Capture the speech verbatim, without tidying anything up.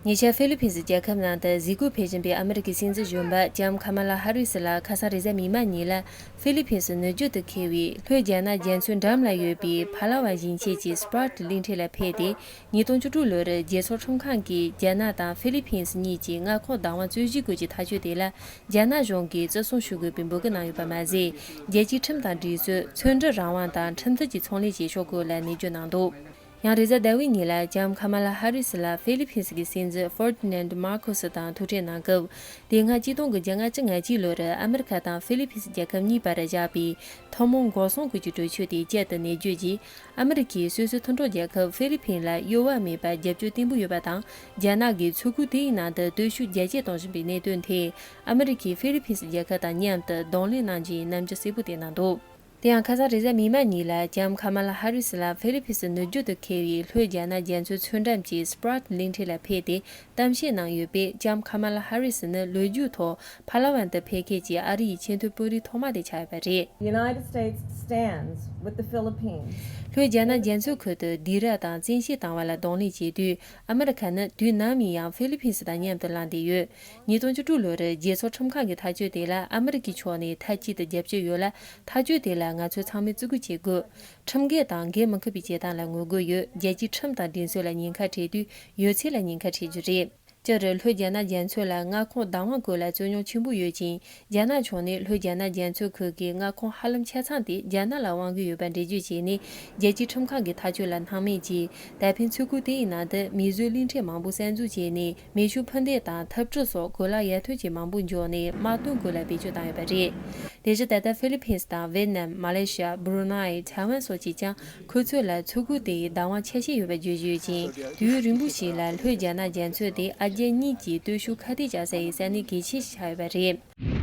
ཉེ་ཆར་ཧྥི་ལི་ཕིན་སི་རྒྱལ་ཁབ་ནང་དུ་གཟིགས་སྐོར་ཕེབས་བཞིན་པའི་ཨ་མི་རི་ཀའི་སྲིད་འཛིན་གཞོན་པ་ལྕམ་ཁ་མ་ལ་ཧ་རི་སི་ལགས་ཁ་སང་རེས་གཟའ་མིག་དམར་ཉིན་ལ་ཧྥི་ལི་ཕིན་སི་ནུབ་རྒྱུད་དུ་འཁེལ་བའི་ལྷོ་རྒྱ་ནག་རྒྱ་མཚོའི་འགྲམ་ལ་ཡོད་པའི་ཕ་ལ་ཝན་ཞིང་ཆེན་གྱི་སི་པྲ་ཊི་གླིང་ཕྲན་ལ་ཕེབས་ཏེ། ཉིས་སྟོང་བཅུ་དྲུག་ལོར་རྒྱལ་ཚོགས་ཁྲིམས་ཁང་གིས་རྒྱ་ནག་དང་ཧྥི་ལི་ཕིན་སི་གཉིས་ཀྱི་མངའ་ཁོངས་བདག་དབང་རྩོད་གཞི་སྐོར་གྱི་ཐག་གཅོད་དེ་ལ་རྒྱ་ནག་གཞུང་གིས་བརྩི་སྲུང་ཞུ་དགོས་པའི་འབོད་སྐུལ་གནང་ཡོད་པ་མ་ཟད། རྒྱལ་སྤྱིའི་ཁྲིམས་དང་སྒྲིག་སྲོལ། ཚོང་འབྲེལ་རང་དབང་དང་ཁྲིམས་མཐུན་གྱི་ཚོང་ལས་བྱེད་ཕྱོགས་སྐོར་ལ་ནན་བརྗོད་གནང་འདུག་ཡང་རེས་གཟའ་ཟླ་བའི་ཉིན་ལ་ལྕམ་ཁ་མ་ལ་ཧ་རི་སི་ལ་ཧྥི་ལི་ཕིན་སི་གི་སྲིད་འཛིན་ཧྥར་ཏི་ནན་མར་ཁོ་སི་དང་ཐུག་འཕྲད་གནང་སྐབས། དེ་སྔ་ཆིག་སྟོང་དགུ་བརྒྱ་ལྔ་བཅུ་ང་གཅིག་ལོར་ཨ་མི་རི་ཁ་དང་ཧྥི་ལི་ཕིན་སི་རྒྱལ་ཁབ་གཉིས་བར་བཞག་པའི་ཐུན་མོང་འགོག་སྲུང་སྐོར་གྱི་གྲོས་ཆོད་དེ་བསྐྱར་དུ་ནན་བརྗོད་ཀྱིས། ཨ་མི་རི་ཀས་སོ་སོའི་མཐུན་གྲོགས་རྒྱལ་ཁབ་ཧྥི་ལི་ཕིན་ལ་གཡོ་བ་མེད་པར་རྒྱབ་སྐྱོར་བརྟན་པོ་ཡོད་པ་དང་། རྒྱ་ནག་གིས་མཚོ་ཁུལ་དེའི་ནང་དུ་སྟོབས་ཤུགས་རྒྱ་སྐྱེད་གཏོང་བཞིན་པའི་གནད་དོན་ཐད། ཨ་མི་རི་ཀས་ཧྥི་ལི་ཕིན་སི་རྒྱལ་ཁབ་དང་མཉམ་དུ་གདོང་ལེན་གནང་རྒྱུའི་རྣམ་འགྱུར་གསལ་པོ་བསྟན་གནང་འདུག་དེ་ཡང་ཁ་སང་རེས་གཟའ་མིག་དམར་ཉིན་ལ་ལྕམ་ཁ་མ་ལ་ཧ་རི་སི་ལགས་ཧྥི་ལི་ཕིན་སི་ནུབ་རྒྱུད་དུ་འཁེལ་བའི་ལྷོ་རྒྱ་ནག་རྒྱ་མཚོའི་མཚོ་འགྲམ་གྱི་སི་པྲ་ཊི་གླིང་ཕྲན་ལ་ཕེབས་ཏེ་གཏམ་བཤད་གནང་ཡོད་པས། ལྕམ་ཁ་མ་ལ་ཧ་རི་སི་ནི་ལོ་རྒྱུས་ཐོག་ཕ་ལ་ཝན་དུ་ཕེབས་མཁན་གྱི་ཨ་རི་ཡི་ཆེས་མཐོའི་དཔོན་རིགས་ཐོག་མ་དེ་ཆགས་ཡོད་པ་རེད། The United States stands with the Philippines. ལྷོ་རྒྱ་ནག་རྒྱ་མཚོའི་ཁུལ་དུ་སྡིགས་ར་དང་བཙན་ཤེད་བཏང་བ་ལ་གདོང་ལེན་བྱེད་དུས། ཨ་མི་རི་ཁ་ནི་དུས་ནམ་ཡིན་ཡང་ཧྥི་ལི་ཕིན་སི་དང་མཉམ་དུ་ལངས་བསྡད་ཡོད། ཉིས་སྟོང་བཅུ་དྲུག་ལོར་རྒྱལ་ཚོགས་ཁྲིམས་ཁང་གི་ཐག་གཅོད་དེ་ལ་ཨ་མི་རི་ཀའི་ཕྱོགས་ནས་མཐའ་གཅིག་ཏུ་རྒྱབ་སྐྱོར་ཡོད་ལ། ཐག་གཅོད་དེ་ལ་ང་ཚོས་ཚང་མས་བརྩི་བཀུར་བྱེད་དགོས། ཁྲིམས་འགལ་དང་འགན་མི་འཁུར་བའི་བྱེད་སྟངས་ལ་ངོ་རྒོལ་ཡོད། རྒྱལ་སྤྱིའི་ཁྲིམས་དང་སྒྲིག་སྲོལ་ལ་ཉེན་ཁ་འཕྲད་དུས། ཡོད་ཚད་ལ་ཉེན་ཁ་འཕྲད་རྒྱུ་རེད། སྤྱིར་ལྷོ་རྒྱ་ནག་རྒྱ་མཚོ་ལ་མངའ་ཁོངས་བདག་དབང་སྐོར་ལ་རྩོད་རྙོག་ཆེན་པོ་ཡོད་ཅིང་། རྒྱ་ནག་ཕྱོགས་ནས་ལྷོ་རྒྱ་ནག་རྒྱ་མཚོའི་ཁུལ་གྱི་མངའ་ཁོངས་ཧ་ལམ་ཆ་ཚང་དེ་རྒྱ་ནག་ལ་དབང་གི་ཡོད་པ་འགྲེལ་བརྗོད་བྱས་ནས། རྒྱལ་སྤྱིའི་ཁྲིམས་ཁང་གི་ཐག་གཅོད་ལ་སྣང་མེད་ཀྱིས། ད་ཕན་མཚོ་ཁུལ་དེའི་ནང་དུ་མིས་བཟོས་གླིང་ཕྲན་མང་པོ་གསར་འཛུགས་བྱས་ནས། མེ་ཤུགས་འཕུར་མདེལ་དང་འཐབ་གྲུ་སོགས་གོ་ལ་ཡར་ཐོན་ཅན་མང་པོ་འཇོག་ནས་དམག་དོན་སྐོར་ལ་བེད་སྤྱོད་བཏང་ཡོད་པ་རེད། དེ་བཞིན་ད་ལྟ་ཧྥི་ལི་ཕིན་སི་དང་ཝེད་ནམ། མ་ལེ་ཤི་ཡ། སྦུ་རུ་ནའི། ཐའེ་ཝན་སོགས་ཀྱིས་ཀྱང་ཁོ་ཚོ་ལ་མཚོ་ཁུལ་དེའི་བདག་དབང་ཆ་ཤས་ཡོད་པར་བརྗོད་ཀྱི་ཡོད་ཅིང་། དུས་ཡུན་རིང་པོ་ཞིག་ལ་ལྷོ་རྒྱ་ནག་རྒྱ་མཚོ་དེ་ཨ་རྒྱ་གཉིས་ཀྱི་སྟོབས་ཤུགས་ཁ་གཏད་བཅག་ས་ཡི་ས་གནས་གལ་ཆེ་ཞིག་ཆགས་ཡོད་པ་རེད།